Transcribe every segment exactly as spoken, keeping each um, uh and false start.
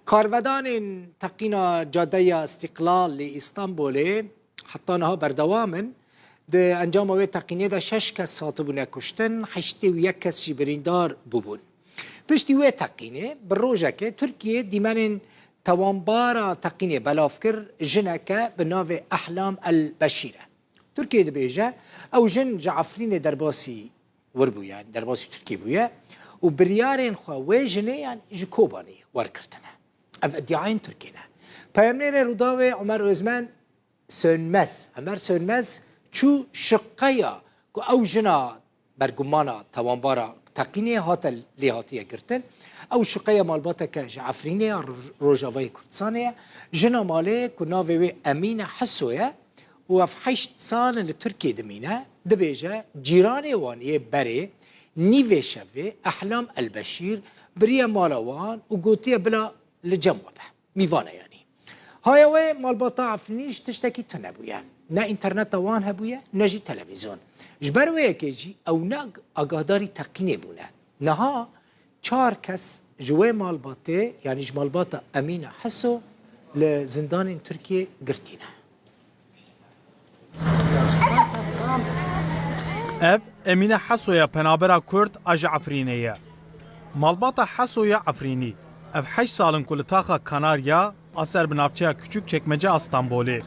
Karvedanên teqîna Cadeya Îstîqlal li Îstanbulê heta niha berdewam in. Di encama wê teqînê de şeş kes hatibûne kuştin, heştê û yek kes jî birîndar bûbûn. Piştî wê teqînê bi rojekê Tirkiye dîmenên tewanbara teqînê belav kir, jineke bi navê Ehlam El Beşîr e. Tirkiye dibêje, ew jin ji Efrînê derbasî wir bûye, yanî derbasî Tirkiyê bûye û biryarên xwe wê jinê, yanî ji Kobanê wergirtine. Ev îdiayên Tirkiyê ne. Peyamnêrê Rûdawê Ömer Özmen Sönmez, Ömer Sönmez çû şiqeya ku ew jina bergumana tewanbara teqînê hate lê hatiye girtin. Ew şiqeya malbateke ji Efrînê ya Roj-, Rojavayê Kurdistanê ye. Jina malê ku navê wê Emîne Hiso ye û ev heşt sal li Tirkiyê dimîne, dibêje, cîranê wan yê berê nîvê şevê Ehlam Elbeşîr biriye mala wan û gotiye bila li cem we be. Mîvan e yanî. Haya wê malbata Efrînî ji tiştekî tune bûye. Ne înterneta wan hebûye, ne jî televîzyon. Ji ber wê yekê jî ew ne agahdarî teqînê bûne. Niha çar kes ji wê malbatê, yanî ji malbata Emîne Heso li zindanên Tirkiyê girtî ne. Ev Emîne Heso ye, penabera Kurd a ji Efrînê ye. Malbata Heso ya Efrînî, ev heşt sal in ku li taxa Kanarya a ser bi navçeya Küçükçekmece a Stenbolê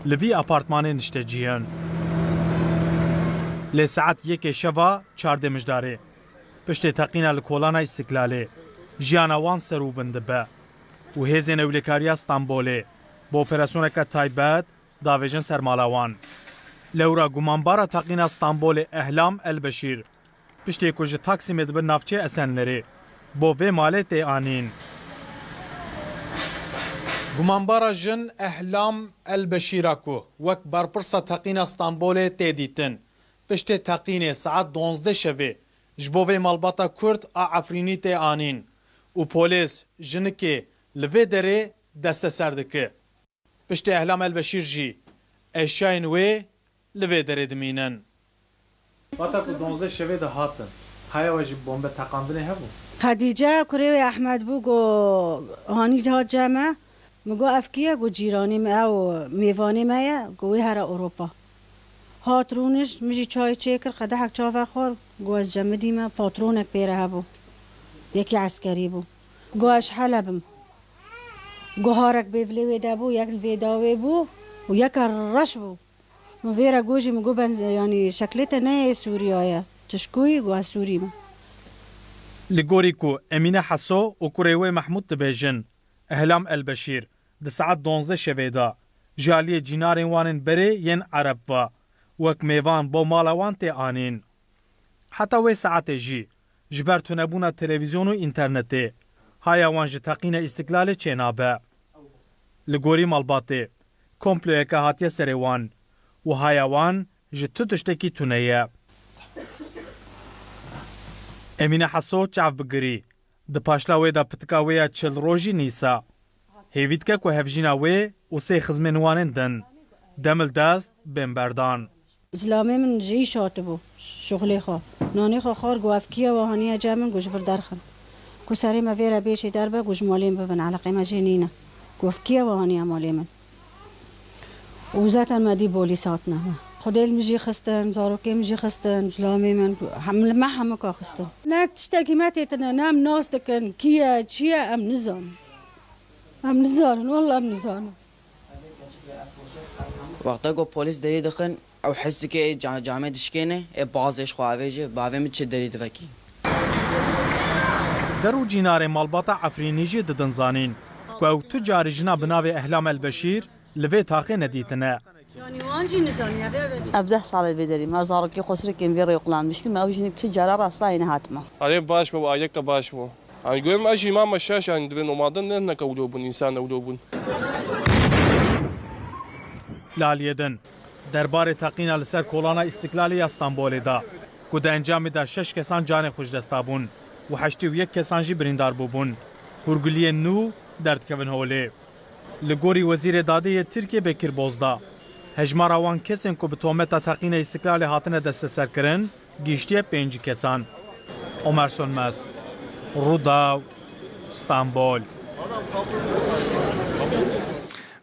li vî apartmanê niştecî in. Lê saet yekê şeva çardê mijdarê, piştê teqîna li kolana Îstiklalê, jiyana wan ser û bin dibe û hêzên ewlekariya Stenbolê bi operasyoneke taybet davêjin ser mala wan. Lewra gumanbara teqîna Stenbolê Ehlam Elbeşîr, piştê ku ji Taksimê dibe navçeyê Esenlerê, bo vê malê tê anîn. Gumanbara jin Ehlam Elbeşîra ku wek berpirsa teqîna Stenbolê tê dîtin, piştê teqînê saet duwazdeh şevê ji bo vê malbata Kurd a Efrînî tê anîn û polês jinikê li vê derê desteser dike. Piştî Ehlam Elbeşîr jî eşyayên wê li vê derê dimînin. Wata ku duwazdeh şevê de hatin, haya we ji bombe teqandinê hebû? Xedîce kurê wê Ehmed bû, got, hanî hat cem me. Min got, ev kî ye? Got, cîranê me, ew mêvanê me ye. Got, wê here Ewropa. Hat rûnişt, min jî çayê çêkir, qedehek çav vexwar. Got, ez cemidî me, patronek pê re hebû. Yekî eskerî bû. Got, ez ji Heleb im. Guharek bêvilê wê de bû, yek li vê dawê bû û yeke reş bû. Min vê re got jî, min got, ben, yanî şeklê te ne yê Sûriya ye. Tu ji ku yî? Got, ez Sûrî me. Li gorî ku Emîne Heso û kurê wê Mehmûd dibêjin, Ehlam Elbeşîr di saet duwazdeh şevê de ji aliyê cînarên wan ên berê yên Ereb ve wek mêvan bo mala wan tê anîn. Heta wê saetê jî ji ber tunebûna televîzyon û înternetê haya wan ji teqîna Îstiklalê çênabe. Li gorî malbatê, komployeke hatiye serê wan û haya wan ji tu tiştekî tune ye. Emîne Heso çav bigirî, di paşla wê de pitika wê ya çil rojî nîsa. Hêvî dike ku hevjîna wê û sê xizmên wan ên din demildest bên berdan. Zilamê min ji îş hatibû, şuxulê xwe. Nanê xwe xwar, got, ev kî ye, we haniye cem min? Got, ji vir derxin. Got, serê me vê re bêşê derbe, got, ji malê min bibin, eleqê me jê nîne. Got, ev kî ye, we haniye malê min? Û zaten me dî polîs hatine. Xwedê li min jî xistin, zarokê min jî xistin, zilamê min, hem, li me hemika xistin. Ne tiştekî me tê tine, ne em nas dikin, kî ye, çi ye, em nizanin. Em nizanin, walla em nizanin. Wexta ku polîs derî dixin, ew hez dike ê ca-, camê dişkêne, ê bazê ji xwe avêje, bavê min çi derî divekî. Der û cînarê malbata Efrînî jî didin zanîn ku ew tu carî jina bi navê Ehlam Elbeşîr li vê taxê nedîtine. Yanî wan jî nizaniye, vê, vê. Ev deh sal e vê derî me, zarokê xwe sirkên vê rê qullanmiş kim, ew jî tu cara rastayê nehatime. Erê, baş bû, aileke baş bû. Yanî, goyim ez jî mame şaş, yanî, divên omadin ne hineka wilo bûn, însan wilo bûn. Li aliyê din, derbarê teqîna li ser kolana Îstiklalê ya Stenbolê de, ku di encamê de şeş kesan canê xwe ji dest dabûn û heştê û yek kesan jî birîndar bûbûn, hûrguliyên nû derdikevin holê. Li gorî Wezîrê Dadê yê Tirkiyê Bekir Bozdağ, hejmara wan kesên ku bi tometa teqîna Îstiklalê hatine desteserkirin, gihiştiye pêncî kesan. Omer Sönmez, Rûdaw, Stenbol.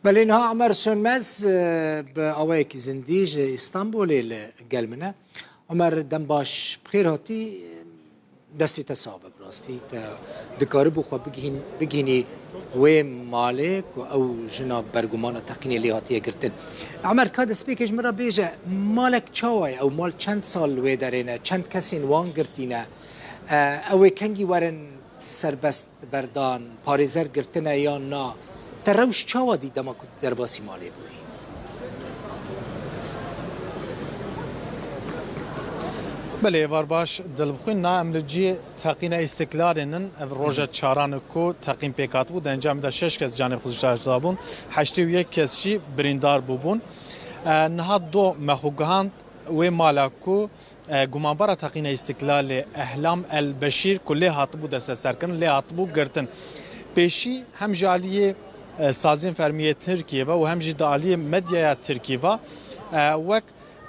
Belê, niha Omer Sönmez, e, bi awayekî zindî ji Îstanbulê li gel min e. Omer, dem baş, bi xêr hatî. Destê te sax be, bi rastî te dikaribû xwe bigihîn-, bigihînî wê malê ku ew jina bergumana teqînê lê hatiye girtin. Omer, ka destpêkê ji min re bêje, malek çawa ye? Ew mal çend sal li wê derê ne? Çend kesên wan girtî ne? E, ew ê kengî werin serbest berdan, parêzer girtine yan na? Te rewş çawa dî dema ku tu derbasî malê bûyî? Belê, êvar baş, Dilbixwîn, na em li cî teqîna Îstiklalê nin. Ev roja çaran e ku teqîn pêk hatibû, di encamê de şeş kes canê xwe ji dest dabûn, heştê û yek kes jî birîndar bûbûn. E, niha do me xwe gihand wê mala ku e, gumanbara teqîna Îstiklalê Ehlam El Beşîr ku lê hatibû desteserkirin, lê hatibû girtin. Pêşî hem ji aliyê, e, saziyên fermî yê Tirkiyê ve û hem jî di aliyê medyaya Tirkî ve, e, wek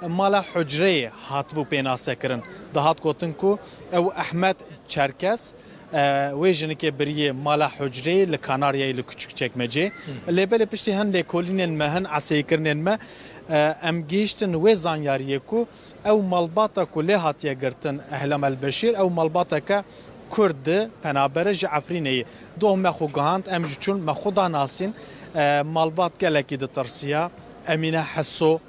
mala hucreyê hatibû pênasekirin. Dihat gotin ku ew Ehmed Çerkes, e, wê jinikê biriyê mala hucreyê li Kanaryayê li Küçükçekmeceyê. Lê belê piştî hin lêkolînên me, hin eseyîkirinên me, e, em gihîştin wê zanyariyê ku ew malbata ku lê hatiye girtin, Ehlam El Beşîr, ew malbateke Kurd e, penaber e, ji Efrînê ye. Doh me xwe gihand, em jî çûn, me xwe da nasîn. E, malbat gelekî ditirsiya. Emîne Heso,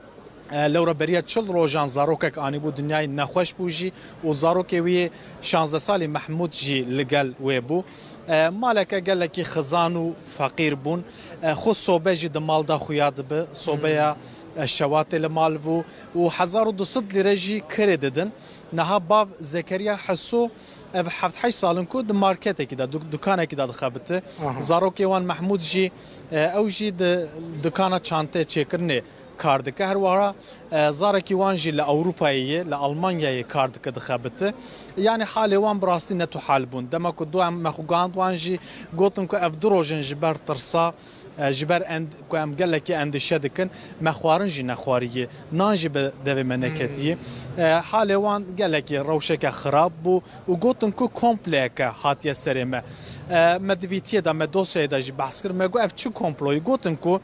e, lewra beriya çil rojan zarokek anîbû dinyayê, nexweş bû jî û zarokê wî yê şazdeh salî Mehmûd jî li gel wê bû. E, maleke gelekî xizan û feqîr bûn. E, xwe sobe jî di mal de xuya dibe. Sobeya, e, şewatê li mal bû û hezar û du sed lîre jî kirê didin. Niha bav Zekeriya Heso, ev heft heşt sal in ku di marketekî de, du-, dukanekî de dixebite. Aha. Zarokê wan Mehmûd jî, e, ew jî di dukana çantê çêkirinê kar dike. Her wiha, e, zarekî wan jî li Ewropayê ye, li Almanyayê kar dike, dixebite. Yanî halê wan bi rastî ne tu hal bûn. Dema ku du em me xwe gihand wan jî gotin ku ev du roj in ji ber tirsa, e, ji ber end-, ku em gelekî endîşe dikin, me xwarin jî nexwariye, nan jî bi devê me neketiye. E, halê wan gelekî rewşeke xirab bû û gotin ku kompleyeke hatiye serê me. E, me di vîtiyê de, me dosyayê de jî behs kir. Me got, ev çi komployî? Gotin ku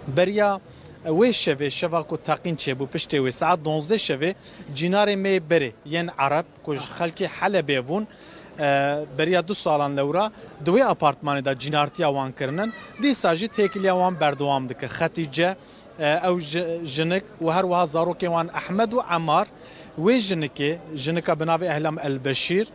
beriya wê şevê, şeva ku teqîn çêbû, piştê wê saet duwazdeh şevê, cînarê me yê berê yên Ereb ku ji xelkê Helebê bûn, e, beriya du salan lewra di wê apartmanê de cînartiya wan kirinin. Dîsa jî têkiliya wan berdewam dike. Xetîce, e, ew ji-, jinik û her wiha zarokên wan Ehmed û Emar, wê jinikê, jinika bi navê Ehlam El Beşîr,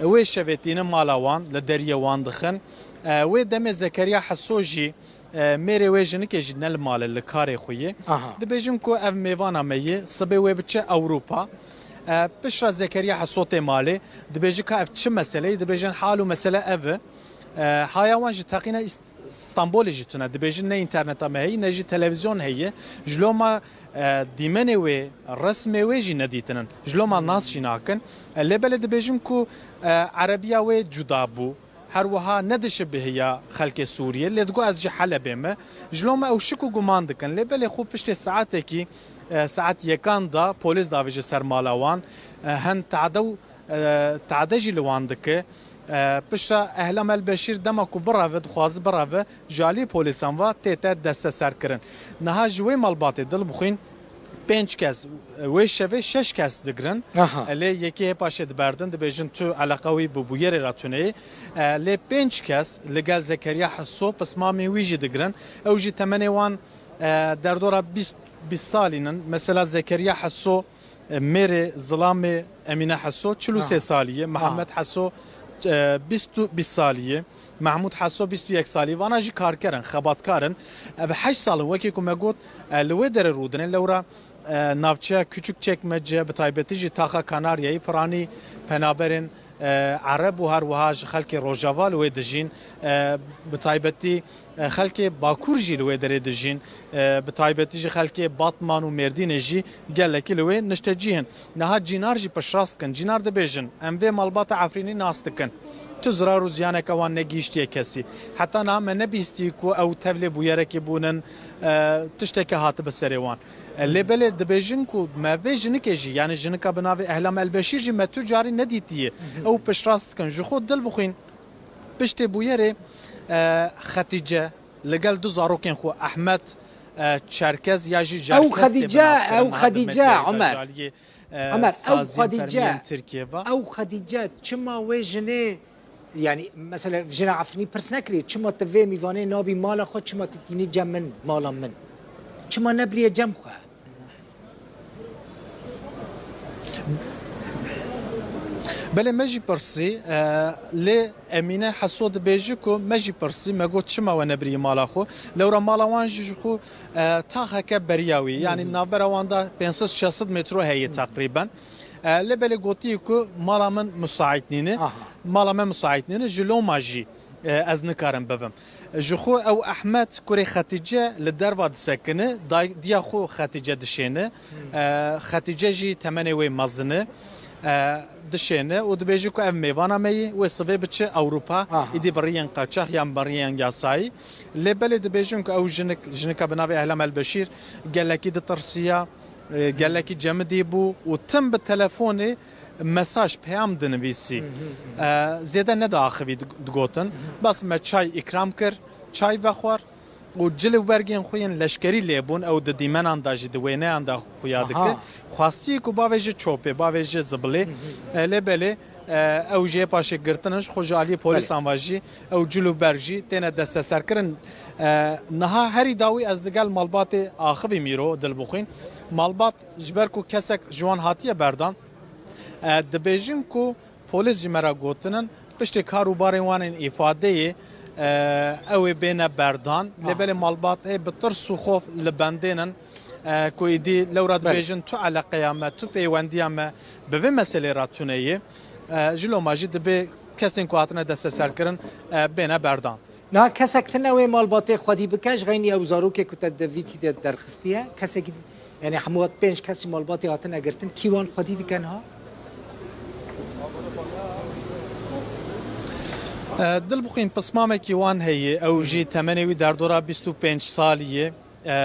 wê şevê tînin mala wan, li deriyê wan dixin. E, wê demê Zekeriya Heso jî, e, mêrê wê jinikê jî ne li mal e, li karê xwe ye. Aha. Dibêjin ku ev mêvana me ye, sibê wê biçe Ewropa. E, piştre Zekeriya Heso tê malê, dibêjin ka ev çi mesele ye? Dibêjin hal û mesele ev e. E, haya wan ji teqîna Îst-, Stenbolê jî tune. Dibêjin ne înterneta me heye, ne jî televîzyon heye. Ji loma, e, dîmenê wê, resmê wê jî nedîtinin. Ji loma nas jî nakin. E, lê belê dibêjin ku, e, erebiya wê cuda bû. Her wiha ne dişibihiya xelkê Sûriyê, lê digot ez ji Helebê me. Ji loma ew şik û guman dikin. Lê belê xwe piştê saetekî, e, saet yekan de polîs davêje ser mala wan. E, hin tade û, e, tade jî li wan dike. E, piştre Ehlam El Beşîr dema ku bireve, dixwaze bireve, ji alî polîsan ve tête desteserkirin. Niha ji wê malbatê Dilbixwîn pênc kes, e, wê şevê şeş kes digirin. Aha. E, lê yekê hê paşê diberdin, dibêjin tu eleqa wî bi bûyerê re tune ye. E, lê pênc kes li gel Zekeriya Heso pismamê wî jî digirin. Ew jî temenê wan, e, derdora bîst, bîst salî nin. Mesela Zekeriya Heso, e, mêrê zilamê Emîne Heso çil û sê salî ye, Mihemed Heso, e, bîst û, bîst salî ye, Mehmûd Heso bîst û yek salî, vana jî karker in, xebatkar in. Ev heşt sal in, wekî ku me got, e, li wê derê rûdine. Lewra, e, navçeya Küçükçekmece, bi taybetî jî taxa Kanaryayê, piranî penaberên, e, Ereb û her wiha ji xelkê Rojava li wê dijîn, e, bi taybetî, e, xelkê Bakur jî li wê derê dijîn, e, bi taybetî jî xelkê Batman û Mêrdînê jî gelekî li wê niştecî hin. Niha cînar jî piştrast dikin. Cînar dibêjin, em vê malbata Efrînî nas dikin. Tu zirar û ziyaneke wan negihîştiye kesî. Heta niha me nebihîstî ku ew tevlê bûyerekê bûnin, e, tişteke hatibe serê wan. E, lê belê dibêjin ku me vê jinikê jî, yanî jinika bi navê Ehlam Elbeşîr jî me tu carî nedîtiye. Ew piştrast dikin. Ji xwe dil bixwîn, piştê bûyerê, E, Xetîce li gel du zarokên xwe Ehmed, e, Çerkez ya jî Ew Jerkez tê bi Xedîce, navkirin ew niha di Xedîce, medyayê de Omer. ji aliyê, e, Omer, ew saziyên Xedîce, fermiyên Tirkiyê ve. Ew Xedîce çima wê jinê, yanî mesela jina Efrînî pirs nekiriye, çima tu vê mîvanê nabî mala xwe, çima tu tînî cem min, mala min? Çima nebiriye cem xwe? Belê me jî pirsî, e, lê Emîne Heso dibêje ku me jî pirsî, me got, "Çima we nebirî mala xwe?" Lewra mala wan jî ji xwe, e, taxeke beriya wî, yanî navbera wan de pênc sed şeş sed metro heye teqrîben. E, lê belê gotiye ku mala min musaît nîne, Aha. mala me musaît nîne, ji loma jî, e, ez nikarim bibim. Ji xwe ew Ehmed kurê Xetîce li derva disekine, day-, diya xwe Xetîce dişêne. Hmm. E, Xetîce jî temenê wê mezin e. E, dişêne û dibêje ku ev mêvana me yî, wê sivê biçe Ewropa, Aha. îdî bi riyên qaçax yan bi riyên yasayî. Lê belê dibêjin ku ew jinik, jinika bi navê Ehlam Elbeşîr gelekî ditirsiya, e, gelekî cemidî bû û tim bi telefonê mesaj, peyam dinivîsî. Hı hı hı. E, zêde nediaxivî dig-, digotin. Hı hı. Bes me çay îkram kir, çay vexwar û cil û bergên xwe yên leşkerî lêbûn, ew di dîmenan de jî, di wêneyan de xuya dike. Aha. Xwestiye ku bavêje çopê, bavêje zibilê. Hı hı. E, lê belê, e, ew jê paşê girtin in, ji xwe ji aliyê polîsan Belê. ve jî ew cil û berg jî têne desteserkirin. E, niha herî dawî ez digel malbatê axivî mîro dilbixwîn. Malbat ji ber ku kesek ji wan hatiye berdan, E, dibêjin ku polîs ji me re gotinin, piştê kar û barên wan ên îfadeyê, e, ew ê bêne berdan. Lê Ah. belê malbat ê bi tirs û xof li bendê nin, e, ku îdî lewra Belê. dibêjin tu eleqeya me, tu pêwendiya me bi vê meselê re tune ye. E, ji loma jî dibê kesên ku hatine desteserkirin, e, bêne berdan. Niha kesek tune wê malbatê xwedî bike, ji xeynî ew zarokê ku te di vîtî de derxistiye, kesekî, yanî hemû hat pênc kes ji malbatê hatine girtin, kî wan xwedî dike niha? E, Dilbixwîn, pismamekî wan heye, ew jî temenê wî derdora bîst û pênc salî ye. E,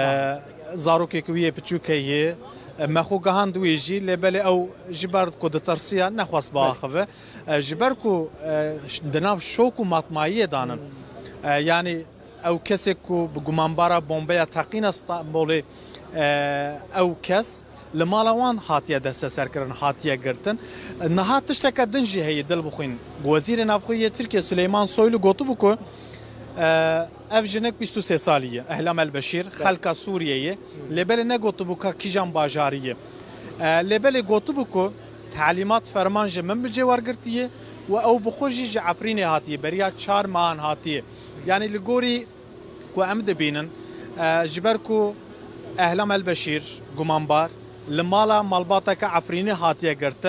zarokek wî yê piçûk heye. E, me xwe gihand wî jî, lê belê ew ji ber ku ditirsiya nexwest biaxive. E, ji ber ku, e, ş-, di nav şok û matmayiyê danin. E, yanî ew kesek ku bi gumanbara bombeya teqîna Stenbolê, e, ew kes li mala wan hatiye desteserkirin, hatiye girtin. E, niha tişteke din jî heye, Dilbixwîn. Wezîrê Navxwe yê Tirkiye Sileyman Soylu gotibû ku, e, Ev jinik bîst û sê salî ye. Ehlam Elbeşîr, Belê. xelka Sûriyê ye. Hmm. Lê belê negotibû ka kîjan bajarî ye. E, lê belê gotibû ku telîmat, ferman ji min bi cê wergirtiye û ew bi xwe jî ji Efrînê hatiye. Beriya çar mehan hatiye. Yanî li gorî ku em dibînin, e, ji ber ku Ehlam Elbeşîr, gumanbar, li mala malbateke Efrînê hatiye girtin,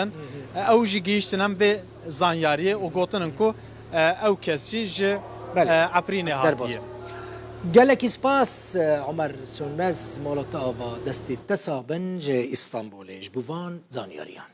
Hı hı. e, ew jî gihîştin em vê zanyariyê û gotinin ku, e, ew kes jî ji, Belê. e, Efrînê Derbas. hatiye. Gelekî spas, e, Omer Sönmez, mala te ava, destê te sax bin ji Îstanbulê ji bo van zanyariyan.